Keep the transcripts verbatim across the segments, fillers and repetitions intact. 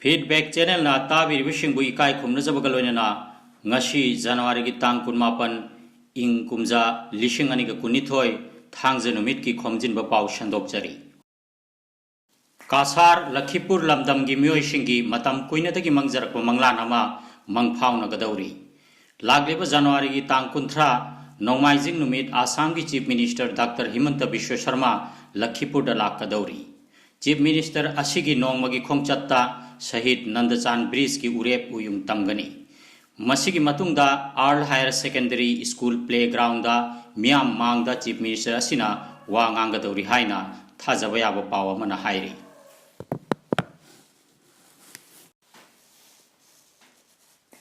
Feedback Channelꯅ ꯇꯥꯕꯤꯔꯤꯕꯁꯤꯡꯕꯨ ꯏꯀꯥꯏ ꯈꯨꯝꯅꯖꯕꯒ ꯂꯣꯏꯅꯅ ꯉꯁꯤ Januaryꯒꯤ ꯇꯥꯡ ꯀꯨꯟꯃꯥꯄꯟ, ꯏꯪ ꯀꯨꯝꯖꯥ ꯂꯤꯁꯤꯡ ꯑꯅꯤꯒ ꯀꯨꯟꯅꯤꯊꯣꯏ, ꯊꯥꯡꯖ ꯅꯨꯃꯤꯠꯀꯤ ꯈꯣꯝꯖꯤꯟꯕ ꯄꯥꯎ ꯁꯟꯗꯣꯛꯆꯔꯤ꯫ ꯀꯁꯥꯔ ꯂꯈꯤꯄꯨꯔ ꯂꯝꯗꯝꯒꯤ ꯃꯤꯑꯣꯏꯁꯤꯡꯒꯤ ꯃꯇꯝ ꯀꯨꯏꯅꯗꯒꯤ ꯃꯪꯖꯔꯛꯄ ꯃꯪꯂꯥꯟ ꯑꯃ ꯃꯪꯐꯥꯎꯅꯒꯗꯧꯔꯤ꯫ ꯂꯥꯛꯂꯤꯕ Januaryꯒꯤ ꯇꯥꯡ ꯀꯨꯟꯊ꯭ꯔꯥ, ꯅꯣꯡꯃꯥꯏꯖꯤꯡ ꯅꯨꯃꯤꯠ ꯑꯁꯥꯝꯒꯤ Chief Minister Doctor ꯍꯤꯃꯟꯇ Visva Sharma ꯂꯈꯤꯄꯨꯔꯗ ꯂꯥꯛꯀꯗꯧꯔꯤ꯫ Chief Minister ꯑꯁꯤꯒꯤ ꯅꯣꯡꯃꯒꯤ ꯈꯣꯡꯆꯠꯇ ꯁꯍꯤꯗ ꯅꯟꯗꯆꯥꯟ Bridgeꯀꯤ ꯎꯔꯦꯞ ꯎꯌꯨꯡ ꯇꯝꯒꯅꯤ꯫ ꯃꯁꯤꯒꯤ ꯃꯇꯨꯡꯗ Earle Higher Secondary School playgroundꯗ ꯃꯤꯌꯥꯝ ꯃꯥꯡꯗ Chief Minister ꯑꯁꯤꯅ ꯋꯥ ꯉꯥꯡꯒꯗꯧꯔꯤ ꯍꯥꯏꯅ ꯊꯥꯖꯕ ꯌꯥꯕ ꯄꯥꯎ ꯑꯃꯅ ꯍꯥꯏꯔꯤ꯫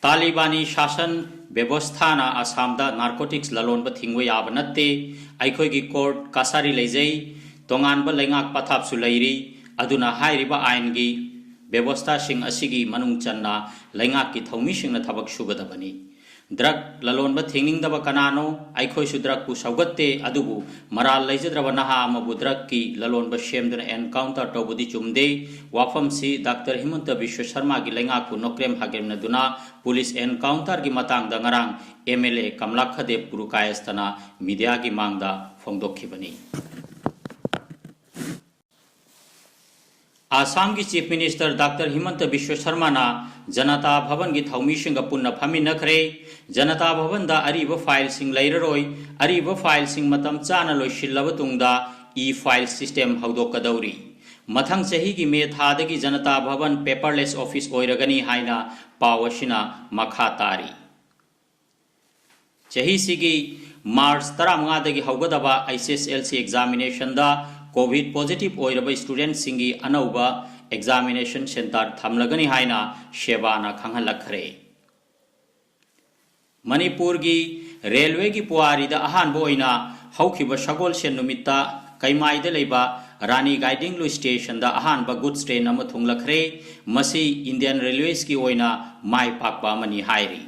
ꯇꯥꯂꯤꯕꯥꯅꯤ ꯁꯥꯁꯟ ꯕꯦꯕꯣꯁꯊꯥꯅ ꯑꯁꯥꯝꯗ narcotics ꯂꯂꯣꯟꯕ ꯊꯤꯡꯕ ꯌꯥꯕ ꯅꯠꯇꯦ꯫ ꯑꯩꯈꯣꯏꯒꯤ court ꯀꯆꯥꯔꯤ ꯂꯩꯖꯩ, ꯇꯣꯉꯥꯟꯕ ꯂꯩꯉꯥꯛ ꯄꯊꯥꯞꯁꯨ ꯂꯩꯔꯤ꯫ ꯑꯗꯨꯅ ꯍꯥꯏꯔꯤꯕ ꯑꯥꯏꯟꯒꯤ ꯕꯦꯕꯣꯁꯊꯥꯁꯤꯡ ꯑꯁꯤꯒꯤ ꯃꯅꯨꯡ ꯆꯟꯅ ꯂꯩꯉꯥꯛꯀꯤ ꯊꯧꯃꯤꯁꯤꯡꯅ ꯊꯕꯛ ꯁꯨꯒꯗꯕꯅꯤ꯫ Drug ꯂꯂꯣꯟꯕ ꯊꯤꯡꯅꯤꯡꯗꯕ ꯀꯅꯥꯅꯣ? ꯑꯩꯈꯣꯏꯁꯨ drugꯄꯨ ꯁꯧꯒꯠꯇꯦ, ꯑꯗꯨꯕꯨ ꯃꯔꯥꯜ ꯂꯩꯖꯗ꯭ꯔꯕ ꯅꯍꯥ ꯑꯃꯕꯨ drugꯀꯤ ꯂꯂꯣꯟꯕ ꯁꯦꯝꯗꯨꯅ encounter ꯇꯧꯕꯗꯤ ꯆꯨꯝꯗꯦ꯫ ꯋꯥꯐꯝꯁꯤ Doctor ꯍꯤꯃꯟꯇ ꯕꯤꯁ꯭ꯋ ꯁꯔꯃꯥꯒꯤ ꯂꯩꯉꯥꯛꯄꯨ ꯅꯣꯀ꯭ꯔꯦꯝ ꯍꯥꯒꯦꯝꯅꯗꯨꯅ police encounterꯒꯤ ꯃꯇꯥꯡꯗ ꯉꯔꯥꯡ MLA ꯀꯃꯂꯥꯈꯗꯦꯕ ꯄꯨꯔꯀꯥꯌꯁꯇꯅ mediaꯒꯤ ꯃꯥꯡꯗ ꯐꯣꯡꯗꯣꯛꯈꯤꯕꯅꯤ꯫ ꯑꯁꯥꯝꯒꯤ Chief Minister Doctor ꯍꯤꯃꯟꯇ Visva ꯁꯔꯃꯥꯅ Janata ꯚꯕꯟꯒꯤ ꯊꯧꯃꯤꯁꯤꯡꯒ ꯄꯨꯟꯅ ꯐꯝꯃꯤꯟꯅꯈ꯭ꯔꯦ꯫ ꯖꯅꯇꯥ ꯚꯕꯟꯗ ꯑꯔꯤꯕ fileꯁꯤꯡ ꯂꯩꯔꯔꯣꯏ꯫ ꯑꯔꯤꯕ fileꯁꯤꯡ ꯃꯇꯝ ꯆꯥꯅ ꯂꯣꯏꯁꯤꯜꯂꯕ ꯇꯨꯡꯗ e-file system ꯍꯧꯗꯣꯛꯀꯗꯧꯔꯤ꯫ ꯃꯊꯪ ꯆꯍꯤꯒꯤ May ꯊꯥꯗꯒꯤ ꯖꯅꯇꯥ ꯚꯕꯟ paperless office ꯑꯣꯏꯔꯒꯅꯤ ꯍꯥꯏꯅ ꯄꯥꯎ ꯑꯁꯤꯅ ꯃꯈꯥ ꯇꯥꯔꯤ꯫ ꯆꯍꯤꯁꯤꯒꯤ March ꯇꯔꯥꯃꯉꯥꯗꯒꯤ ꯍꯧꯒꯗꯕ HSLC examinationꯗ COVID positive ꯑꯣꯏꯔꯕ studentꯁꯤꯡꯒꯤ ꯑꯅꯧꯕ examination center ꯊꯝꯂꯒꯅꯤ ꯍꯥꯏꯅ ꯁꯦꯕꯥꯅ ꯈꯪꯍꯜꯂꯛꯈ꯭ꯔꯦ꯫ ꯃꯅꯤꯄꯨꯔꯒꯤ railwayꯒꯤ ꯄꯨꯋꯥꯔꯤꯗ ꯑꯍꯥꯟꯕ ꯑꯣꯏꯅ ꯍꯧꯈꯤꯕ ꯁꯒꯣꯜꯁꯦꯟ ꯅꯨꯃꯤꯠꯇ ꯀꯩꯃꯥꯏꯗ ꯂꯩꯕ ꯔꯥꯅꯤ ꯒꯥꯏꯗꯤꯡꯂꯨ stationꯗ ꯑꯍꯥꯟꯕ goods train ꯑꯃ ꯊꯨꯡꯂꯈ꯭ꯔꯦ꯫ ꯃꯁꯤ Indian Railwaysꯀꯤ ꯑꯣꯏꯅ ꯃꯥꯏ ꯄꯥꯛꯄ ꯑꯃꯅꯤ ꯍꯥꯏꯔꯤ꯫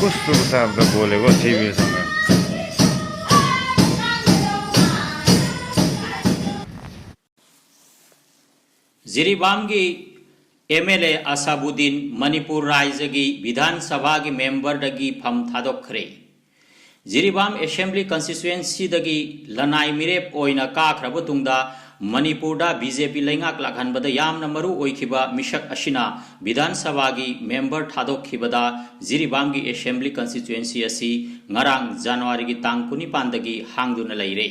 कस्तो साहब का बोलेको टिभीसँग। ꯖꯤꯔꯤꯕꯥꯝꯒꯤ ꯑꯦꯝ ꯑꯦꯜ ꯑꯦ ꯑꯁꯥꯕꯨꯗꯤꯟ ꯃꯅꯤꯄꯨꯔ ꯔꯥꯏꯖ꯭ꯌꯒꯤ ꯕꯤꯙꯥꯟ ꯁꯚꯥꯒꯤ ꯃꯦꯝꯕꯔꯗꯒꯤ ꯐꯝ ꯊꯥꯗꯣꯛꯈ꯭ꯔꯦ꯫ ꯖꯤꯔꯤꯕꯥꯝ ꯑꯦꯁꯦꯝꯕ꯭ꯂꯤ ꯀꯟꯁꯇꯤꯆꯨꯑꯦꯟꯁꯤꯗꯒꯤ ꯂꯅꯥꯏ ꯃꯤꯔꯦꯞ ꯑꯣꯏꯅ ꯀꯥꯈ꯭ꯔꯕ ꯇꯨꯡꯗ ꯃꯅꯤꯄꯨꯔꯗ ꯕꯤ ꯖꯦ ꯄꯤ ꯂꯩꯉꯥꯛ ꯂꯥꯛꯍꯟꯕꯗ ꯌꯥꯝꯅ ꯃꯔꯨ ꯑꯣꯏꯈꯤꯕ ꯃꯤꯁꯛ ꯑꯁꯤꯅ ꯕꯤꯙꯥꯟ ꯁꯚꯥꯒꯤ ꯃꯦꯝꯕꯔ ꯊꯥꯗꯣꯛꯈꯤꯕꯗ ꯖꯤꯔꯤꯕꯥꯝꯒꯤ ꯑꯦꯁꯦꯝꯕ꯭ꯂꯤ ꯀꯟꯁꯇꯤꯆꯨꯑꯦꯟꯁꯤ ꯑꯁꯤ ꯉꯔꯥꯡ ꯖꯅꯋꯥꯔꯤꯒꯤ ꯇꯥꯡ ꯀꯨꯟꯅꯤꯄꯥꯟꯗꯒꯤ ꯍꯥꯡꯗꯨꯅ ꯂꯩꯔꯦ꯫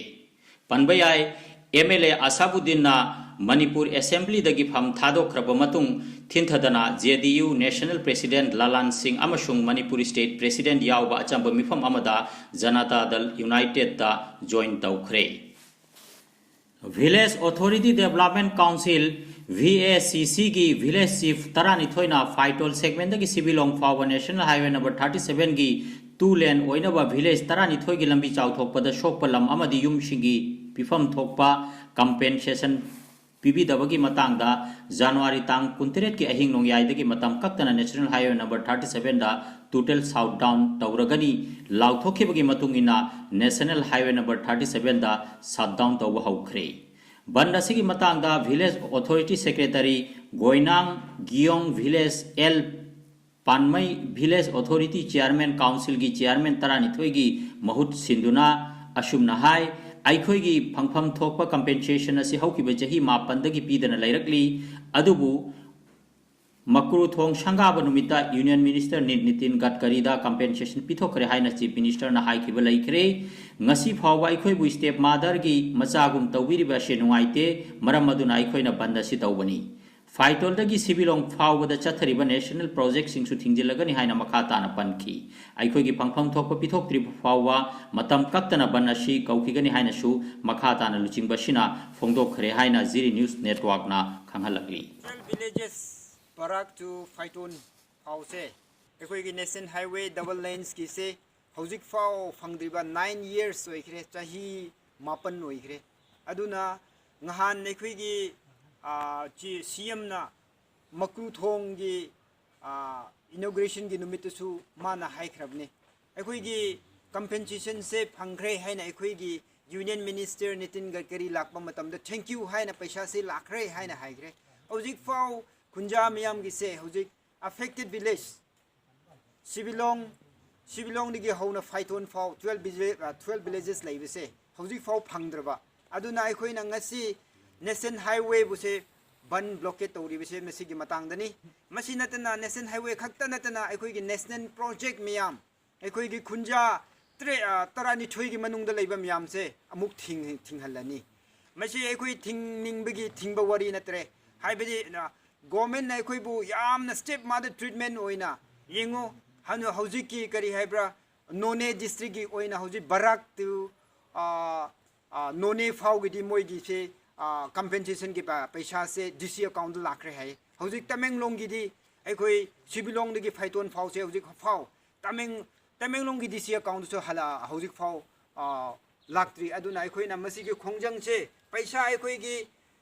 ꯄꯟꯕ ꯌꯥꯏ, ꯑꯦꯝ ꯑꯦꯜ ꯑꯦ ꯑꯁꯥꯕꯨꯗꯤꯟꯅ ꯃꯅꯤꯄꯨꯔ ꯑꯦꯁꯦꯝꯕ꯭ꯂꯤꯗꯒꯤ ꯐꯝ ꯊꯥꯗꯣꯛꯈ꯭ꯔꯕ ꯃꯇꯨꯡ ꯊꯤꯟꯊꯗꯅ ꯖꯦ ꯗꯤ ꯌꯨ ꯅꯦꯁꯅꯦꯜ ꯄ꯭ꯔꯦꯁꯤꯗꯦꯟꯠ ꯂꯥꯂꯥꯟ ꯁꯤꯡ ꯑꯃꯁꯨꯡ ꯃꯅꯤꯄꯨꯔ ꯁ꯭ꯇꯦꯠ ꯄ꯭ꯔꯦꯁꯤꯗꯦꯟꯠ ꯌꯥꯎꯕ ꯑꯆꯝꯕ ꯃꯤꯐꯝ ꯑꯃꯗ ꯖꯅꯇꯥ ꯗꯜ ꯌꯨꯅꯥꯏꯇꯦꯗꯇ ꯖꯣꯏꯟ ꯇꯧꯈ꯭ꯔꯦ꯫ Village authority development council, V A C ꯁꯤꯒꯤ ꯚꯤꯂꯦꯖ ꯆꯤꯐ ꯇꯔꯥꯅꯤꯊꯣꯏꯅ ꯐꯥꯏꯇꯣꯜ ꯁꯦꯒꯃꯦꯟꯠꯇꯒꯤ ꯁꯤꯕꯤꯂꯣꯡ ꯐꯥꯎꯕ ꯅꯦꯁꯅꯦꯜ ꯍꯥꯏꯋꯦ ꯅꯝꯕꯔ ꯊꯥꯔꯇꯤ ꯁꯚꯦꯟꯒꯤ ꯇꯨ ꯂꯦꯟ ꯑꯣꯏꯅꯕ ꯚꯤꯂꯦꯖ ꯇꯔꯥꯅꯤꯊꯣꯏꯒꯤ ꯂꯝꯕꯤ ꯆꯥꯎꯊꯣꯛꯄꯗ ꯁꯣꯛꯄ ꯂꯝ ꯑꯃꯗꯤ ꯌꯨꯝꯁꯤꯡꯒꯤ ꯄꯤꯐꯝ ꯊꯣꯛꯄ ꯀꯝꯄꯦꯟꯁꯦꯁꯟ ꯄꯤꯕꯤꯗꯕꯒꯤ ꯃꯇꯥꯡꯗ ꯖꯅꯋꯥꯔꯤ ꯇꯥꯡ ꯀꯨꯟꯇꯔꯦꯠꯀꯤ ꯑꯍꯤꯡ ꯅꯣꯡꯌꯥꯏꯗꯒꯤ ꯃꯇꯝ ꯀꯛꯇꯅ ꯅꯦꯁꯅꯦꯜ ꯍꯥꯏꯋꯦ ꯅꯝꯕꯔ ꯊꯥꯔꯇꯤ ꯁꯚꯦꯟꯗ ꯇꯣꯇꯦꯜ ꯁꯥꯎꯠ ꯗꯥꯎꯟ ꯇꯧꯔꯒꯅꯤ ꯂꯥꯎꯊꯣꯛꯈꯤꯕꯒꯤ ꯃꯇꯨꯡ ꯏꯟꯅ ꯅꯦꯁꯅꯦꯜ ꯍꯥꯏꯋꯦ ꯅꯝꯕꯔ ꯊꯥꯔꯇꯤ ꯁꯚꯦꯟꯗ ꯁꯠ ꯗꯥꯎꯟ ꯇꯧꯕ ꯍꯧꯈ꯭ꯔꯦ꯫ ꯕꯟꯗ ꯑꯁꯤꯒꯤ ꯃꯇꯥꯡꯗ ꯚꯤꯂꯦꯖ ꯑꯣꯊꯣꯔꯤꯇꯤ ꯁꯦꯀ꯭ꯔꯦꯇꯔꯤ ꯒꯣꯏꯅꯥꯡ ꯒꯤꯌꯣꯡ, village L Panmei, village authority chairman, ꯀꯥꯎꯟꯁꯤꯜꯒꯤ ꯆꯤꯌꯥꯔꯃꯦꯟ ꯇꯔꯥꯅꯤꯊꯣꯏꯒꯤ ꯃꯍꯨꯠ ꯁꯤꯟꯗꯨꯅ ꯑꯁꯨꯝꯅ ꯍꯥꯏ, ꯑꯩꯈꯣꯏꯒꯤ ꯐꯪꯐꯝ ꯊꯣꯛꯄ ꯀꯝꯄꯦꯟꯁꯦꯁꯟ ꯑꯁꯤ ꯍꯧꯈꯤꯕ ꯆꯍꯤ ꯃꯥꯄꯟꯗꯒꯤ ꯄꯤꯗꯅ ꯂꯩꯔꯛꯂꯤ, ꯑꯗꯨꯕꯨ ꯃꯀ꯭ꯔꯨ ꯊꯣꯡ ꯁꯪꯒꯥꯕ ꯅꯨꯃꯤꯠꯇ ꯌꯨꯅꯤꯌꯟ ꯃꯤꯅꯤꯁꯇꯔ ꯅꯤ-, ꯅꯤꯇꯤꯟ ꯒꯗꯀꯔꯤꯗ ꯀꯝꯄꯦꯟꯁꯦꯁꯟ ꯄꯤꯊꯣꯛꯈ꯭ꯔꯦ ꯍꯥꯏꯅ ꯆꯤꯐ ꯃꯤꯅꯤꯁꯇꯔꯅ ꯍꯥꯏꯈꯤꯕ ꯂꯩꯈ꯭ꯔꯦ꯫ ꯉꯁꯤ ꯐꯥꯎꯕ ꯑꯩꯈꯣꯏꯕꯨ ꯁ꯭ꯇꯦꯞ ꯃꯥꯗꯔꯒꯤ ꯃꯆꯥꯒꯨꯝ ꯇꯧꯕꯤꯔꯤꯕ ꯑꯁꯤ ꯅꯨꯡꯉꯥꯏꯇꯦ, ꯃꯔꯝ ꯑꯗꯨꯅ ꯑꯩꯈꯣꯏꯅ ꯕꯟꯗ ꯑꯁꯤ ꯇꯧꯕꯅꯤ꯫ ꯐꯥꯏꯇꯣꯜꯗꯒꯤ ꯁꯤꯕꯤꯂꯣꯡ ꯐꯥꯎꯕꯗ ꯆꯠꯊꯔꯤꯕ ꯅꯦꯁꯅꯦꯜ ꯄ꯭ꯔꯣꯖꯦꯛꯁꯤꯡꯁꯨ ꯊꯤꯡꯖꯤꯜꯂꯒꯅꯤ ꯍꯥꯏꯅ ꯃꯈꯥ ꯇꯥꯅ ꯄꯟꯈꯤ꯫ ꯑꯩꯈꯣꯏꯒꯤ ꯐꯪꯐꯝ ꯊꯣꯛꯄ ꯄꯤꯊꯣꯛꯇ꯭ꯔꯤꯕ ꯐꯥꯎꯕ ꯃꯇꯝ ꯀꯛꯇꯅ ꯕꯟ ꯑꯁꯤ ꯀꯧꯈꯤꯒꯅꯤ ꯍꯥꯏꯅꯁꯨ ꯃꯈꯥ ꯇꯥꯅ ꯂꯨꯆꯤꯡꯕꯁꯤꯅ ꯐꯣꯡꯗꯣꯛꯈ꯭ꯔꯦ ꯍꯥꯏꯅ ꯖꯤꯔꯤ ꯅ꯭ꯌꯨꯁ ꯅꯦꯠꯋꯥꯔꯛꯅ ꯈꯪꯍꯜꯂꯛꯂꯤ꯫ Villages ꯕꯔꯥꯛ ꯇꯨ ꯐꯥꯏꯇꯣꯟ ꯐꯥꯎꯁꯦ ꯑꯩꯈꯣꯏꯒꯤ ꯅꯦꯁꯅꯦꯜ ꯍꯥꯏꯋꯦ ꯗꯕꯜ ꯂꯦꯟꯁꯀꯤꯁꯦ ꯍꯧꯖꯤꯛ ꯐꯥꯎ ꯐꯪꯗ꯭ꯔꯤꯕ ꯅꯥꯏꯟ ꯌꯔꯁ ꯑꯣꯏꯈ꯭ꯔꯦ, ꯆꯍꯤ ꯃꯥꯄꯟ ꯑꯣꯏꯈ꯭ꯔꯦ꯫ ꯑꯗꯨꯅ ꯉꯍꯥꯟ ꯑꯩꯈꯣꯏꯒꯤ ꯁꯤ ꯑꯦꯝꯅ ꯃꯀ꯭ꯔꯨ ꯊꯣꯡꯒꯤ ꯏꯅꯣꯒ꯭ꯔꯦꯁꯟꯒꯤ ꯅꯨꯃꯤꯠꯇꯁꯨ ꯃꯥꯅ ꯍꯥꯏꯈ꯭ꯔꯕꯅꯤ, ꯑꯩꯈꯣꯏꯒꯤ ꯀꯝꯄꯦꯟꯁꯦꯁꯟꯁꯦ ꯐꯪꯈ꯭ꯔꯦ ꯍꯥꯏꯅ ꯑꯩꯈꯣꯏꯒꯤ ꯌꯨꯅꯤꯌꯟ ꯃꯤꯅꯤꯁꯇꯔ ꯅꯤꯇꯤꯟ ꯒꯗꯀꯔꯤ ꯂꯥꯛꯄ ꯃꯇꯝꯗ ꯊꯦꯡꯀ꯭ꯌꯨ ꯍꯥꯏꯅ ꯄꯩꯁꯥꯁꯦ ꯂꯥꯛꯈ꯭ꯔꯦ ꯍꯥꯏꯅ ꯍꯥꯏꯈ꯭ꯔꯦ꯫ ꯍꯧꯖꯤꯛꯐꯥꯎ ꯈꯨꯟꯖꯥ ꯃꯤꯌꯥꯝꯒꯤꯁꯦ ꯍꯧꯖꯤꯛ ꯑꯐꯦꯛꯇꯦꯠ ꯚꯤꯂꯦꯖ ꯁꯤꯕꯤꯂꯣꯡ, ꯁꯤꯕꯤꯂꯣꯡꯗꯒꯤ ꯍꯧꯅ ꯐꯥꯏꯇꯣꯟ ꯐꯥꯎ ꯇ꯭ꯋꯦꯜꯕ ꯚꯤꯂꯦꯖꯦꯁ ꯂꯩꯕꯁꯦ ꯍꯧꯖꯤꯛꯐꯥꯎ ꯐꯪꯗ꯭ꯔꯕ꯫ ꯑꯗꯨꯅ ꯑꯩꯈꯣꯏꯅ ꯉꯁꯤ ꯅꯦꯁꯅꯦꯜ ꯍꯥꯏꯋꯦꯕꯨꯁꯦ ꯕꯟ ꯕ꯭ꯂꯣꯀꯦꯠ ꯇꯧꯔꯤꯕꯁꯦ ꯃꯁꯤꯒꯤ ꯃꯇꯥꯡꯗꯅꯤ꯫ ꯃꯁꯤ ꯅꯠꯇꯅ ꯅꯦꯁꯅꯦꯜ ꯍꯥꯏꯋꯦ ꯈꯛꯇ ꯅꯠꯇꯅ ꯑꯩꯈꯣꯏꯒꯤ ꯅꯦꯁꯅꯦꯜ ꯄ꯭ꯔꯣꯖꯦꯛ ꯃꯌꯥꯝ, ꯑꯩꯈꯣꯏꯒꯤ ꯈꯨꯟꯖꯥ ꯇꯔꯦ-, ꯑ, ꯇꯔꯥꯅꯤꯊꯣꯏꯒꯤ ꯃꯅꯨꯡꯗ ꯂꯩꯕ ꯃꯌꯥꯝꯁꯦ ꯑꯃꯨꯛ ꯊꯤꯡ-, ꯊꯤꯡꯍꯜꯂꯅꯤ꯫ ꯃꯁꯤ ꯑꯩꯈꯣꯏ ꯊꯤꯡꯅꯤꯡꯕꯒꯤ ꯊꯤꯡꯕ ꯋꯥꯔꯤ ꯅꯠꯇ꯭ꯔꯦ꯫ ꯍꯥꯏꯕꯗꯤ, ꯑ, ꯒꯣꯔꯃꯦꯟꯅ ꯑꯩꯈꯣꯏꯕꯨ ꯌꯥꯝꯅ ꯁ꯭ꯇꯦꯞ ꯑꯃꯗ ꯇ꯭ꯔꯤꯠꯃꯦꯟ ꯑꯣꯏꯅ ꯌꯦꯡꯉꯨ꯫ ꯍꯅ-, ꯍꯧꯖꯤꯛꯀꯤ ꯀꯔꯤ ꯍꯥꯏꯕ꯭ꯔꯥ, ꯅꯣꯅꯦ ꯗꯤꯁꯇ꯭ꯔꯤꯛꯀꯤ ꯑꯣꯏꯅ ꯍꯧꯖꯤꯛ ꯕꯔꯥꯛ ꯇꯨ, ꯑ, ꯑ, ꯅꯣꯅꯦ ꯐꯥꯎꯒꯤꯗꯤ ꯃꯣꯏꯒꯤꯁꯦ, ꯑ, ꯀꯝꯄꯦꯟꯁꯦꯁꯟꯒꯤ ꯄ-, ꯄꯩꯁꯥꯁꯦ ꯗꯤ ꯁꯤ ꯑꯦꯀꯥꯎꯟꯗ ꯂꯥꯛꯈ꯭ꯔꯦ ꯍꯥꯏ꯫ ꯍꯧꯖꯤꯛ ꯇꯃꯦꯡꯂꯣꯡꯒꯤꯗꯤ ꯑꯩꯈꯣꯏ ꯁꯤꯕꯤꯂꯣꯡꯗꯒꯤ ꯐꯥꯏꯇꯣꯟ ꯐꯥꯎꯁꯦ ꯍꯧꯖꯤꯛ ꯐꯥꯎ ꯇꯃꯦꯡ-, ꯇꯃꯦꯡꯂꯣꯡꯒꯤ ꯗꯤ ꯁꯤ ꯑꯦꯀꯥꯎꯟꯗꯁꯨ ꯍꯜꯂ-, ꯍꯧꯖꯤꯛ ꯐꯥꯎ, ꯑ, ꯂꯥꯛꯇ꯭ꯔꯤ꯫ ꯑꯗꯨꯅ ꯑꯩꯈꯣꯏꯅ ꯃꯁꯤꯒꯤ ꯈꯣꯡꯖꯪꯁꯦ ꯄꯩꯁꯥ ꯑꯩꯈꯣꯏꯒꯤ,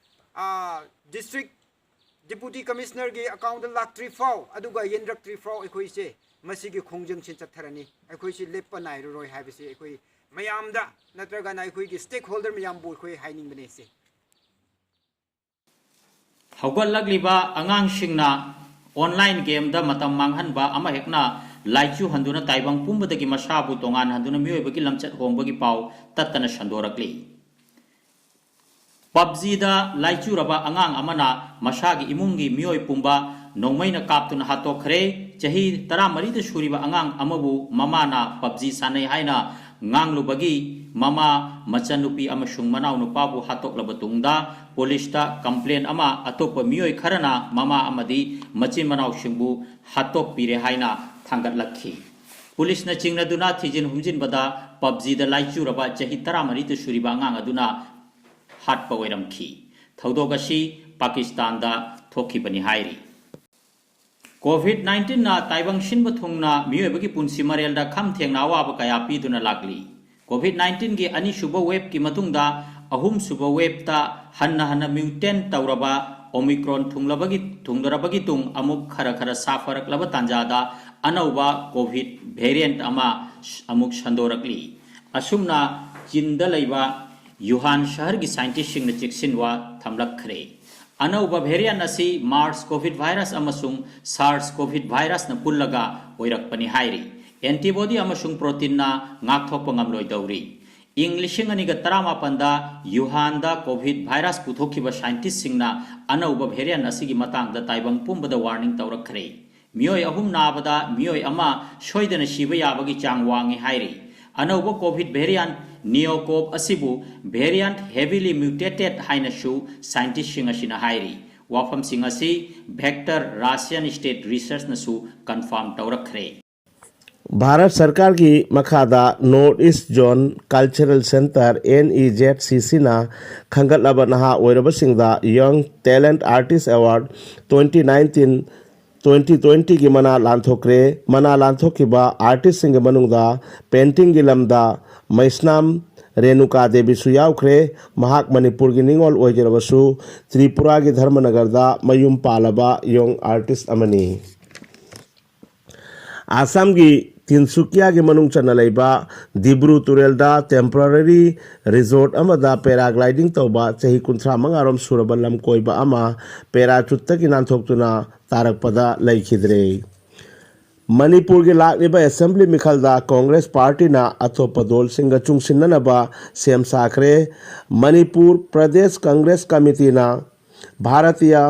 ꯑ, ꯗꯤꯁꯇ꯭ꯔꯤꯛ ꯗꯤꯄꯨꯇꯤ ꯀꯃꯤꯁꯅꯔꯒꯤ ꯑꯦꯀꯥꯎꯟꯗ ꯂꯥꯛꯇ꯭ꯔꯤ ꯐꯥꯎ, ꯑꯗꯨꯒ ꯌꯦꯟꯔꯛꯇ꯭ꯔꯤ ꯐꯥꯎ ꯑꯩꯈꯣꯏꯁꯦ ꯃꯁꯤꯒꯤ ꯈꯣꯡꯖꯪꯁꯤ ꯆꯠꯊꯔꯅꯤ꯫ ꯑꯩꯈꯣꯏꯁꯤ ꯂꯦꯞꯄ ꯅꯥꯏꯔꯔꯣꯏ ꯍꯥꯏꯕꯁꯤ ꯑꯩꯈꯣꯏ ꯃꯌꯥꯝꯗ ꯅꯠꯇ꯭ꯔꯒꯅ ꯑꯩꯈꯣꯏꯒꯤ ꯁ꯭ꯇꯦꯛ ꯍꯣꯜꯗꯔ ꯃꯌꯥꯝꯕꯨ ꯑꯩꯈꯣꯏ ꯍꯥꯏꯅꯤꯡꯕꯅꯦ ꯁꯦ꯫ ꯍꯧꯒꯠꯂꯛꯂꯤꯕ ꯑꯉꯥꯡꯁꯤꯡꯅ ꯑꯣꯟꯂꯥꯏꯟ ꯒꯦꯝꯗ ꯃꯇꯝ ꯃꯥꯡꯍꯟꯕ ꯑꯃꯍꯦꯛꯅ ꯂꯥꯏꯆꯨꯍꯟꯗꯨꯅ ꯇꯥꯏꯕꯪ ꯄꯨꯝꯕꯗꯒꯤ ꯃꯁꯥꯕꯨ ꯇꯣꯉꯥꯟꯍꯟꯗꯨꯅ ꯃꯤꯑꯣꯏꯕꯒꯤ ꯂꯝꯆꯠ ꯍꯣꯡꯕꯒꯤ ꯄꯥꯎ ꯇꯠꯇꯅ ꯁꯟꯗꯣꯔꯛꯂꯤ꯫ ꯄꯞꯖꯤꯗ ꯂꯥꯏꯆꯨꯔꯕ ꯑꯉꯥꯡ ꯑꯃꯅ ꯃꯁꯥꯒꯤ ꯏꯃꯨꯡꯒꯤ ꯃꯤꯑꯣꯏ ꯄꯨꯝꯕ ꯅꯣꯡꯃꯩꯅ ꯀꯥꯞꯇꯨꯅ ꯍꯥꯠꯇꯣꯛꯈ꯭ꯔꯦ꯫ ꯆꯍꯤ ꯇꯔꯥꯃꯔꯤꯗ ꯁꯨꯔꯤꯕ ꯑꯉꯥꯡ ꯑꯃꯕꯨ ꯃꯃꯥꯅ ꯄꯞꯖꯤ ꯁꯥꯟꯅꯩ ꯍꯥꯏꯅ ꯉꯥꯡꯂꯨꯕꯒꯤ ꯃꯃꯥ, ꯃꯆꯟꯅꯨꯄꯤ ꯑꯃꯁꯨꯡ ꯃꯅꯥꯎꯅꯨꯄꯥꯕꯨ ꯍꯥꯠꯇꯣꯛꯂꯕ ꯇꯨꯡꯗ ꯄꯨꯂꯤꯁꯇ ꯀꯝꯄ꯭ꯂꯦꯟ ꯑꯃ ꯑꯇꯣꯞꯄ ꯃꯤꯑꯣꯏ ꯈꯔꯅ ꯃꯃꯥ ꯑꯃꯗꯤ ꯃꯆꯤꯟ ꯃꯅꯥꯎꯁꯤꯡꯕꯨ ꯍꯥꯠꯇꯣꯛꯄꯤꯔꯦ ꯍꯥꯏꯅ ꯊꯥꯡꯒꯠꯂꯛꯈꯤ꯫ ꯄꯨꯂꯤꯁꯅ ꯆꯤꯡꯅꯗꯨꯅ ꯊꯤꯖꯤꯟ ꯍꯨꯝꯖꯤꯟꯕꯗ ꯄꯞꯖꯤꯗ ꯂꯥꯏꯆꯨꯔꯕ ꯆꯍꯤ ꯇꯔꯥꯃꯔꯤꯗ ꯁꯨꯔꯤꯕ ꯑꯉꯥꯡ ꯑꯗꯨꯅ ꯍꯥꯠꯄ ꯑꯣꯏꯔꯝꯈꯤ꯫ ꯊꯧꯗꯣꯛ ꯑꯁꯤ ꯄꯥꯀꯤꯁꯇꯥꯟꯗ ꯊꯣꯛꯈꯤꯕꯅꯤ ꯍꯥꯏꯔꯤ꯫ ꯀꯣꯚꯤꯗ ꯅꯥꯏꯟꯇꯤꯟꯅ ꯇꯥꯏꯕꯪ ꯁꯤꯟꯕ ꯊꯨꯡꯅ ꯃꯤꯑꯣꯏꯕꯒꯤ ꯄꯨꯟꯁꯤ ꯃꯔꯦꯜꯗ ꯈꯝ ꯊꯦꯡꯅ ꯑꯋꯥꯕ ꯀꯌꯥ ꯄꯤꯗꯨꯅ ꯂꯥꯛꯂꯤ꯫ ꯀꯣꯚꯤꯗ ꯅꯥꯏꯟꯇꯤꯟꯒꯤ ꯑꯅꯤꯁꯨꯕ ꯋꯦꯕꯀꯤ ꯃꯇꯨꯡꯗ ꯑꯍꯨꯝꯁꯨꯕ ꯋꯦꯕꯇ ꯍꯟꯅ ꯍꯟꯅ ꯃ꯭ꯌꯨꯇꯦꯟ ꯇꯧꯔꯕ ꯑꯣꯃꯤꯀ꯭ꯔꯣꯟ ꯊꯨꯡꯂꯕꯒꯤ, ꯊꯨꯡꯗꯔꯕꯒꯤ ꯇꯨꯡ ꯑꯃꯨꯛ ꯈꯔ ꯈꯔ ꯁꯥꯐꯔꯛꯂꯕ ꯇꯥꯟꯖꯥꯗ ꯑꯅꯧꯕ ꯀꯣꯚꯤꯗ ꯚꯦꯔꯤꯌꯦꯟꯠ ꯑꯃ ꯑꯃꯨꯛ ꯁꯟꯗꯣꯔꯛꯂꯤ꯫ ꯑꯁꯨꯝꯅ ꯆꯤꯟꯗ ꯂꯩꯕ ꯌꯨꯍꯥꯟ ꯁꯍꯔꯒꯤ ꯁꯥꯏꯟꯇꯤꯁꯁꯤꯡꯅ ꯆꯦꯛꯁꯤꯟꯋꯥ ꯊꯝꯂꯛꯈ꯭ꯔꯦ꯫ ꯑꯅꯧꯕ ꯚꯦꯔꯤꯌꯦꯟꯠ ꯑꯁꯤ ꯃꯥꯔꯁ ꯀꯣꯚꯤꯗ ꯚꯥꯏꯔꯁ ꯑꯃꯁꯨꯡ ꯁꯥꯔꯁ ꯀꯣꯚꯤꯗ ꯚꯥꯏꯔꯁꯅ ꯄꯨꯜꯂꯒ ꯑꯣꯏꯔꯛꯄꯅꯤ ꯍꯥꯏꯔꯤ꯫ ꯑꯦꯟꯇꯤꯕꯣꯗꯤ ꯑꯃꯁꯨꯡ ꯄ꯭ꯔꯣꯇꯤꯟꯅ ꯉꯥꯛꯊꯣꯛꯄ ꯉꯝꯂꯣꯏꯗꯧꯔꯤ꯫ ꯏꯪ ꯂꯤꯁꯤꯡ ꯑꯅꯤꯒ ꯇꯔꯥꯃꯥꯄꯟꯗ ꯌꯨꯍꯥꯟꯗ ꯀꯣꯚꯤꯗ ꯚꯥꯏꯔꯁ ꯄꯨꯊꯣꯛꯈꯤꯕ ꯁꯥꯏꯟꯇꯤꯁꯁꯤꯡꯅ ꯑꯅꯧꯕ ꯚꯦꯔꯤꯌꯦꯟꯠ ꯑꯁꯤꯒꯤ ꯃꯇꯥꯡꯗ ꯇꯥꯏꯕꯪ ꯄꯨꯝꯕꯗ ꯋꯥꯔꯅꯤꯡ ꯇꯧꯔꯛꯈ꯭ꯔꯦ꯫ ꯃꯤꯑꯣꯏ ꯑꯍꯨꯝ ꯅꯥꯕꯗ ꯃꯤꯑꯣꯏ ꯑꯃ ꯁꯣꯏꯗꯅ ꯁꯤꯕ ꯌꯥꯕꯒꯤ ꯆꯥꯡ ꯋꯥꯡꯏ ꯍꯥꯏꯔꯤ꯫ ꯑꯅꯧꯕ ꯀꯣꯚꯤꯗ ꯚꯦꯔꯤꯌꯦꯟꯠ ꯅꯤꯑꯣꯀꯣꯞ ꯑꯁꯤꯕꯨ ꯚꯦꯔꯤꯌꯦꯟꯠ ꯍꯦꯚꯤꯂꯤ ꯃ꯭ꯌꯨꯇꯦꯇꯦꯗ ꯍꯥꯏꯅꯁꯨ ꯁꯥꯏꯟꯇꯤꯁꯁꯤꯡ ꯑꯁꯤꯅ ꯍꯥꯏꯔꯤ꯫ ꯋꯥꯐꯝꯁꯤꯡ ꯑꯁꯤ ꯚꯦꯛꯇꯔ ꯔꯥꯁꯤꯌꯥꯟ ꯁ꯭ꯇꯦꯠ ꯔꯤꯁꯔꯆꯅꯁꯨ ꯀꯟꯐꯥꯔꯝ ꯇꯧꯔꯛꯈ꯭ꯔꯦ꯫ ꯚꯥꯔꯠ ꯁꯔꯀꯥꯔꯒꯤ ꯃꯈꯥꯗ north east zone cultural centre, NEZCCꯅ ꯈꯟꯒꯠꯂꯕ ꯅꯍꯥ ꯑꯣꯏꯔꯕꯁꯤꯡꯗ Young Talent Artist Award twenty nineteen twenty twentyꯒꯤ ꯃꯅꯥ ꯂꯥꯟꯊꯣꯛꯈ꯭ꯔꯦ꯫ ꯃꯅꯥ ꯂꯥꯟꯊꯣꯛꯈꯤꯕ ꯑꯥꯔꯇꯤꯁꯁꯤꯡꯒꯤ ꯃꯅꯨꯡꯗ ꯄꯦꯟꯇꯤꯡꯒꯤ ꯂꯝꯗ ꯃꯩꯁꯅꯥꯝ ꯔꯦꯅꯨꯀꯥ ꯗꯦꯕꯤꯁꯨ ꯌꯥꯎꯈ꯭ꯔꯦ꯫ ꯃꯍꯥꯛ ꯃꯅꯤꯄꯨꯔꯒꯤ ꯅꯤꯉꯣꯜ ꯑꯣꯏꯖꯔꯕꯁꯨ ꯇ꯭ꯔꯤꯄꯨꯔꯥꯒꯤ ꯙꯔꯃꯅꯒꯔꯗ ꯃꯌꯨꯝ ꯄꯥꯜꯂꯕ ꯌꯣꯡ ꯑꯥꯔꯇꯤꯁ ꯑꯃꯅꯤ꯫ ꯑꯁꯥꯝꯒꯤ ꯇꯤꯟꯁꯨꯀꯤꯌꯥꯒꯤ ꯃꯅꯨꯡ ꯆꯟꯅ ꯂꯩꯕ ꯗꯤꯕ꯭ꯔꯨ ꯇꯨꯔꯦꯜꯗ ꯇꯦꯝꯄꯣꯔꯔꯤ ꯔꯤꯖꯣꯔꯠ ꯑꯃꯗ ꯄꯦꯔꯥꯒ꯭ꯂꯥꯏꯗꯤꯡ ꯇꯧꯕ ꯆꯍꯤ ꯀꯨꯟꯊ꯭ꯔꯥ ꯃꯉꯥꯔꯣꯝ ꯁꯨꯔꯕ ꯂꯝꯀꯣꯏꯕ ꯑꯃ ꯄꯦꯔꯥꯆꯨꯠꯇꯒꯤ ꯅꯥꯟꯊꯣꯛꯇꯨꯅ ꯇꯥꯔꯛꯄꯗ ꯂꯩꯈꯤꯗ꯭ꯔꯦ꯫ ꯃꯅꯤꯄꯨꯔꯒꯤ ꯂꯥꯛꯂꯤꯕ ꯑꯦꯁꯦꯝꯕ꯭ꯂꯤ ꯃꯤꯈꯜꯗ ꯀꯣꯡꯒ꯭ꯔꯦꯁ ꯄꯥꯔꯇꯤꯅ ꯑꯇꯣꯞꯄ ꯗꯣꯜꯁꯤꯡꯒ ꯆꯨꯡꯁꯤꯟꯅꯅꯕ ꯁꯦꯝ ꯁꯥꯈ꯭ꯔꯦ꯫ ꯃꯅꯤꯄꯨꯔ ꯄ꯭ꯔꯗꯦꯁ ꯀꯪꯒ꯭ꯔꯦꯁ ꯀꯃꯤꯇꯤꯅ Bharatiya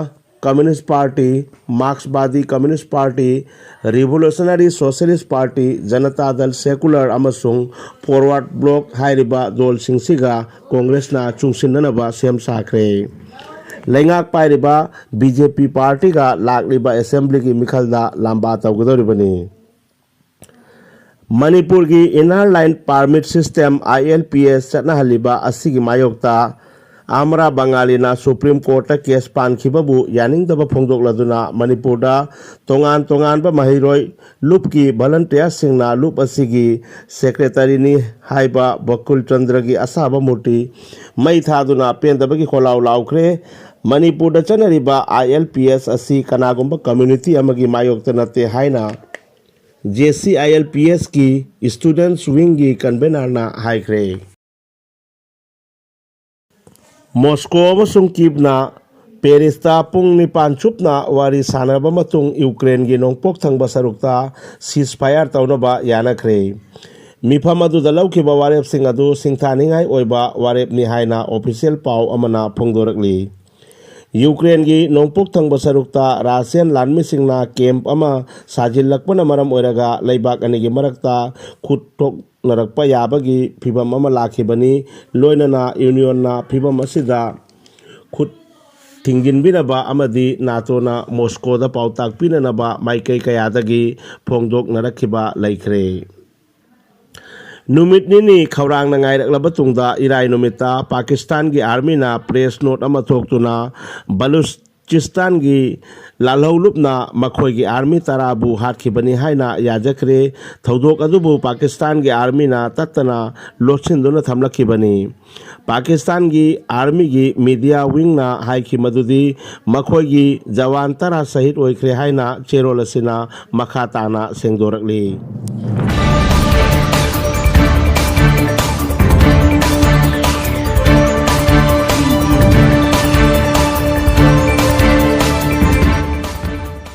communist party, Marxbadi communist party, revolutionary socialist party, Janata Dal secular ꯑꯃꯁꯨꯡ ꯐꯣꯔꯋꯥꯔꯗ ꯕ꯭ꯂꯣꯛ ꯍꯥꯏꯔꯤꯕ ꯗꯣꯜꯁꯤꯡꯁꯤꯒ ꯀꯣꯡꯒ꯭ꯔꯦꯁꯅ ꯆꯨꯡꯁꯤꯟꯅꯅꯕ ꯁꯦꯝ ꯁꯥꯈ꯭ꯔꯦ꯫ ꯂꯩꯉꯥꯛ ꯄꯥꯏꯔꯤꯕ BJP ꯄꯥꯔꯇꯤꯒ ꯂꯥꯛꯂꯤꯕ ꯑꯦꯁꯦꯝꯕ꯭ꯂꯤꯒꯤ ꯃꯤꯈꯜꯗ ꯂꯥꯝꯕꯥ ꯇꯧꯒꯗꯧꯔꯤꯕꯅꯤ꯫ ꯃꯅꯤꯄꯨꯔꯒꯤ Inner Line Permit System, ILPS, ꯆꯠꯅꯍꯜꯂꯤꯕ ꯑꯁꯤꯒꯤ ꯃꯥꯌꯣꯛꯇ ꯑꯃꯔꯥ ꯕꯪꯒꯥꯂꯤꯅ ꯁꯨꯄ꯭ꯔꯤꯝ ꯀꯣꯔꯠꯇ ꯀꯦꯁ ꯄꯥꯟꯈꯤꯕꯕꯨ ꯌꯥꯅꯤꯡꯗꯕ ꯐꯣꯡꯗꯣꯛꯂꯗꯨꯅ ꯃꯅꯤꯄꯨꯔꯗ ꯇꯣꯉꯥꯟ ꯇꯣꯉꯥꯟꯕ ꯃꯍꯩꯔꯣꯏ ꯂꯨꯞꯀꯤ ꯚꯣꯂꯟꯇꯤꯌꯔꯁꯤꯡꯅ ꯂꯨꯞ ꯑꯁꯤꯒꯤ ꯁꯦꯀ꯭ꯔꯦꯇꯔꯤꯅꯤ ꯍꯥꯏꯕ ꯕꯀꯨꯜ ꯆꯟꯗ꯭ꯔꯒꯤ ꯑꯁꯥꯕ ꯃꯨꯔꯇꯤ ꯃꯩ ꯊꯥꯗꯨꯅ ꯄꯦꯟꯗꯕꯒꯤ ꯈꯣꯜꯂꯥꯎ ꯂꯥꯎꯈ꯭ꯔꯦ꯫ ꯃꯅꯤꯄꯨꯔꯗ ꯆꯠꯅꯔꯤꯕ ꯑꯥꯏ ꯑꯦꯜ ꯄꯤ ꯑꯦꯁ ꯑꯁꯤ ꯀꯅꯥꯒꯨꯝꯕ ꯀꯝꯃ꯭ꯌꯨꯅꯤꯇꯤ ꯑꯃꯒꯤ ꯃꯥꯌꯣꯛꯇ ꯅꯠꯇꯦ ꯍꯥꯏꯅ J C I L P ꯑꯦꯁꯀꯤ ꯁ꯭ꯇꯨꯗꯦꯟꯠꯁ ꯋꯤꯡꯒꯤ ꯀꯟꯚꯦꯅꯔꯅ ꯍꯥꯏꯈ꯭ꯔꯦ꯫ ꯃꯣꯁꯀꯣ ꯑꯃꯁꯨꯡ ꯀꯤꯞꯅ ꯄꯦꯔꯤꯁꯇ ꯄꯨꯡ ꯅꯤꯄꯥꯟ ꯆꯨꯞꯅ ꯋꯥꯔꯤ ꯁꯥꯟꯅꯔꯕ ꯃꯇꯨꯡ ꯌꯨꯀ꯭ꯔꯦꯟꯒꯤ ꯅꯣꯡꯄꯣꯛ ꯊꯪꯕ ꯁꯔꯨꯛꯇ ceasefire ꯇꯧꯅꯕ ꯌꯥꯅꯈ꯭ꯔꯦ꯫ ꯃꯤꯐꯝ ꯑꯗꯨꯗ ꯂꯧꯈꯤꯕ ꯋꯥꯔꯦꯞꯁꯤꯡ ꯑꯗꯨ ꯁꯤꯡꯊꯥꯅꯤꯡꯉꯥꯏ ꯑꯣꯏꯕ ꯋꯥꯔꯦꯞꯅꯤ ꯍꯥꯏꯅ ꯑꯣꯐꯤꯁꯤꯌꯦꯜ ꯄꯥꯎ ꯑꯃꯅ ꯐꯣꯡꯗꯣꯔꯛꯂꯤ꯫ ꯌꯨꯀ꯭ꯔꯦꯟꯒꯤ ꯅꯣꯡꯄꯣꯛ ꯊꯪꯕ ꯁꯔꯨꯛꯇ ꯔꯥꯁꯤꯌꯥꯟ ꯂꯥꯟꯃꯤꯁꯤꯡꯅ ꯀꯦꯝꯞ ꯑꯃ ꯁꯥꯖꯤꯜꯂꯛꯄꯅ ꯃꯔꯝ ꯑꯣꯏꯔꯒ ꯂꯩꯕꯥꯛ ꯑꯅꯤꯒꯤ ꯃꯔꯛꯇ ꯈꯨꯠ ꯊꯣꯛꯅꯔꯛꯄ ꯌꯥꯕꯒꯤ ꯐꯤꯚꯝ ꯑꯃ ꯂꯥꯛꯈꯤꯕꯅꯤ꯫ ꯂꯣꯏꯅꯅ ꯌꯨꯅꯤꯌꯟꯅ ꯐꯤꯚꯝ ꯑꯁꯤꯗ ꯈꯨꯠ ꯊꯤꯡꯖꯤꯟꯕꯤꯅꯕ ꯑꯃꯗꯤ ꯅꯥꯇꯣꯅ ꯃꯣꯁꯀꯣꯗ ꯄꯥꯎꯇꯥꯛ ꯄꯤꯅꯅꯕ ꯃꯥꯏꯀꯩ ꯀꯌꯥꯗꯒꯤ ꯐꯣꯡꯗꯣꯛꯅꯔꯛꯈꯤꯕ ꯂꯩꯈ꯭ꯔꯦ꯫ ꯅꯨꯃꯤꯠ ꯅꯤꯅꯤ ꯈꯧꯔꯥꯡꯅ ꯉꯥꯏꯔꯛꯂꯕ ꯇꯨꯡꯗ ꯏꯔꯥꯏ ꯅꯨꯃꯤꯠꯇ ꯄꯥꯀꯤꯁꯇꯥꯟꯒꯤ ꯑꯥꯔꯃꯤꯅ ꯄ꯭ꯔꯦꯁ ꯅꯣꯠ ꯑꯃ ꯊꯣꯛꯇꯨꯅ ꯕꯂꯨꯆꯤꯁꯇꯥꯟꯒꯤ ꯂꯥꯜꯍꯧꯂꯨꯞꯅ ꯃꯈꯣꯏꯒꯤ ꯑꯥꯔꯃꯤ ꯇꯔꯥꯕꯨ ꯍꯥꯠꯈꯤꯕꯅꯤ ꯍꯥꯏꯅ ꯌꯥꯖꯈ꯭ꯔꯦ꯫ ꯊꯧꯗꯣꯛ ꯑꯗꯨꯕꯨ ꯄꯥꯀꯤꯁꯇꯥꯟꯒꯤ ꯑꯥꯔꯃꯤꯅ ꯇꯠꯇꯅ ꯂꯣꯠꯁꯤꯟꯗꯨꯅ ꯊꯝꯂꯛꯈꯤꯕꯅꯤ꯫ ꯄꯥꯀꯤꯁꯇꯥꯟꯒꯤ ꯑꯥꯔꯃꯤꯒꯤ ꯃꯤꯗꯤꯌꯥ ꯋꯤꯡꯅ ꯍꯥꯏꯈꯤ ꯃꯗꯨꯗꯤ ꯃꯈꯣꯏꯒꯤ ꯖꯋꯥꯟ ꯇꯔꯥ ꯁꯍꯤꯗ ꯑꯣꯏꯈ꯭ꯔꯦ ꯍꯥꯏꯅ ꯆꯦꯔꯣꯜ ꯑꯁꯤꯅ ꯃꯈꯥ ꯇꯥꯅ ꯁꯦꯡꯗꯣꯔꯛꯂꯤ꯫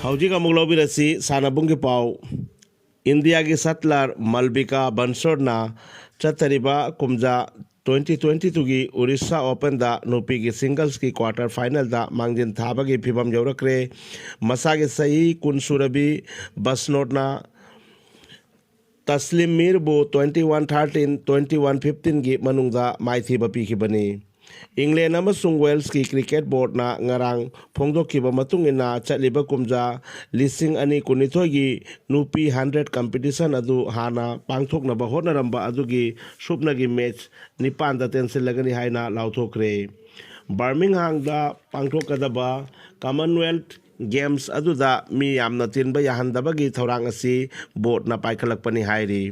ꯍꯧꯖꯤꯛ ꯑꯃꯨꯛ ꯂꯧꯕꯤꯔꯁꯤ ꯁꯥꯟꯅꯕꯨꯡꯒꯤ ꯄꯥꯎ꯫ ꯏꯟꯗꯤꯌꯥꯒꯤ ꯁꯠꯂꯔ ꯃꯜꯕꯤꯀꯥ ꯕꯟꯁꯣꯔꯅ ꯆꯠꯊꯔꯤꯕ ꯀꯨꯝꯖꯥ ꯇ꯭ꯋꯦꯟꯇꯤ ꯇ꯭ꯋꯦꯟꯇꯤ ꯇꯨꯒꯤ ꯑꯣꯔꯤꯁꯥ ꯑꯣꯄꯟꯗ ꯅꯨꯄꯤꯒꯤ ꯁꯤꯡꯒꯜꯁꯀꯤ ꯀ꯭ꯋꯥꯔꯇꯔ ꯐꯥꯏꯅꯦꯜꯗ ꯃꯥꯡꯖꯤꯟ ꯊꯥꯕꯒꯤ ꯐꯤꯕꯝ ꯌꯧꯔꯛꯈ꯭ꯔꯦ꯫ ꯃꯁꯥꯒꯤ ꯆꯍꯤ ꯀꯨꯟ ꯁꯨꯔꯕꯤ ꯕꯁꯅꯣꯠꯅ ꯇꯁꯂꯤꯝ ꯃꯤꯔꯕꯨ twenty one thirteen, twenty one ꯐꯤꯐꯇꯤꯟꯒꯤ ꯃꯅꯨꯡꯗ ꯃꯥꯏꯊꯤꯕ ꯄꯤꯈꯤꯕꯅꯤ꯫ ꯏꯪꯂꯦꯟ ꯑꯃꯁꯨꯡ ꯋꯦꯜꯁꯀꯤ ꯀ꯭ꯔꯤꯀꯦꯠ ꯕꯣꯔꯗꯅ ꯉꯔꯥꯡ ꯐꯣꯡꯗꯣꯛꯈꯤꯕ ꯃꯇꯨꯡ ꯏꯟꯅ, ꯆꯠꯂꯤꯕ ꯀꯨꯝꯖꯥ ꯂꯤꯁꯤꯡ ꯑꯅꯤ ꯀꯨꯟꯅꯤꯊꯣꯏꯒꯤ ꯅꯨꯄꯤ ꯍꯟꯗ꯭ꯔꯦꯠ ꯀꯝꯄꯤꯇꯤꯁꯟ ꯑꯗꯨ ꯍꯥꯟꯅ ꯄꯥꯡꯊꯣꯛꯅꯕ ꯍꯣꯠꯅꯔꯝꯕ ꯑꯗꯨꯒꯤ ꯁꯨꯞꯅꯒꯤ ꯃꯦꯆ ꯅꯤꯄꯥꯟꯗ ꯇꯦꯟꯁꯤꯜꯂꯒꯅꯤ ꯍꯥꯏꯅ ꯂꯥꯎꯊꯣꯛꯈ꯭ꯔꯦ꯫ ꯕꯔꯃꯤꯡꯍꯥꯝꯗ ꯄꯥꯡꯊꯣꯛꯀꯗꯕ ꯀꯃꯟꯋꯦꯜꯊ ꯒꯦꯝꯁ ꯑꯗꯨꯗ ꯃꯤ ꯌꯥꯝꯅ ꯇꯤꯟꯕ ꯌꯥꯍꯟꯗꯕꯒꯤ ꯊꯧꯔꯥꯡ ꯑꯁꯤ ꯕꯣꯔꯗꯅ ꯄꯥꯏꯈꯠꯂꯛꯄꯅꯤ ꯍꯥꯏꯔꯤ꯫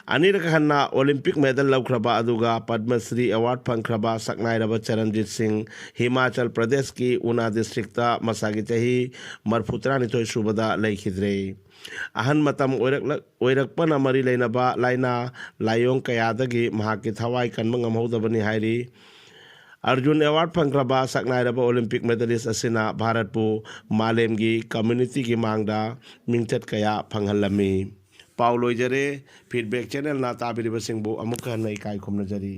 ꯑꯅꯤꯔꯛ ꯍꯟꯅ ꯑꯣꯂꯤꯝꯄꯤꯛ ꯃꯦꯗꯜ ꯂꯧꯈ꯭ꯔꯕ ꯑꯗꯨꯒ ꯄꯗꯃ ꯁ꯭ꯔꯤ ꯑꯦꯋꯥꯔꯗ ꯐꯪꯈ꯭ꯔꯕ ꯁꯛꯅꯥꯏꯔꯕ ꯆꯔꯟꯖꯤꯠ ꯁꯤꯡ ꯍꯤꯃꯥꯆꯜ ꯄ꯭ꯔꯗꯦꯁꯀꯤ ꯎꯅꯥ ꯗꯤꯁꯇ꯭ꯔꯤꯛꯇ ꯃꯁꯥꯒꯤ ꯆꯍꯤ ꯃꯔꯐꯨ ꯇꯔꯥꯅꯤꯊꯣꯏ ꯁꯨꯕꯗ ꯂꯩꯈꯤꯗ꯭ꯔꯦ꯫ ꯑꯍꯟ ꯃꯇꯝ ꯑꯣꯏꯔꯛꯂ-, ꯑꯣꯏꯔꯛꯄꯅ ꯃꯔꯤ ꯂꯩꯅꯕ ꯂꯥꯏꯅꯥ ꯂꯥꯏꯑꯣꯡ ꯀꯌꯥꯗꯒꯤ ꯃꯍꯥꯛꯀꯤ ꯊꯋꯥꯏ ꯀꯟꯕ ꯉꯝꯍꯧꯗꯕꯅꯤ ꯍꯥꯏꯔꯤ꯫ ꯑꯔꯖꯨꯟ ꯑꯦꯋꯥꯔꯗ ꯐꯪꯈ꯭ꯔꯕ ꯁꯛꯅꯥꯏꯔꯕ ꯑꯣꯂꯤꯝꯄꯤꯛ ꯃꯦꯗꯂꯤꯁ ꯑꯁꯤꯅ ꯚꯥꯔꯠꯄꯨ ꯃꯥꯂꯦꯝꯒꯤ ꯀꯝꯃ꯭ꯌꯨꯅꯤꯇꯤꯒꯤ ꯃꯥꯡꯗ ꯃꯤꯡꯆꯠ ꯀꯌꯥ ꯐꯪꯍꯜꯂꯝꯃꯤ꯫ ꯄꯥꯎ ꯂꯣꯏꯖꯔꯦ꯫ ꯐꯤꯗꯕꯦꯛ ꯆꯦꯅꯦꯜꯅ ꯇꯥꯕꯤꯔꯤꯕꯁꯤꯡꯕꯨ ꯑꯃꯨꯛꯀ ꯍꯟꯅ ꯏꯀꯥꯏ ꯈꯨꯝꯅꯖꯔꯤ꯫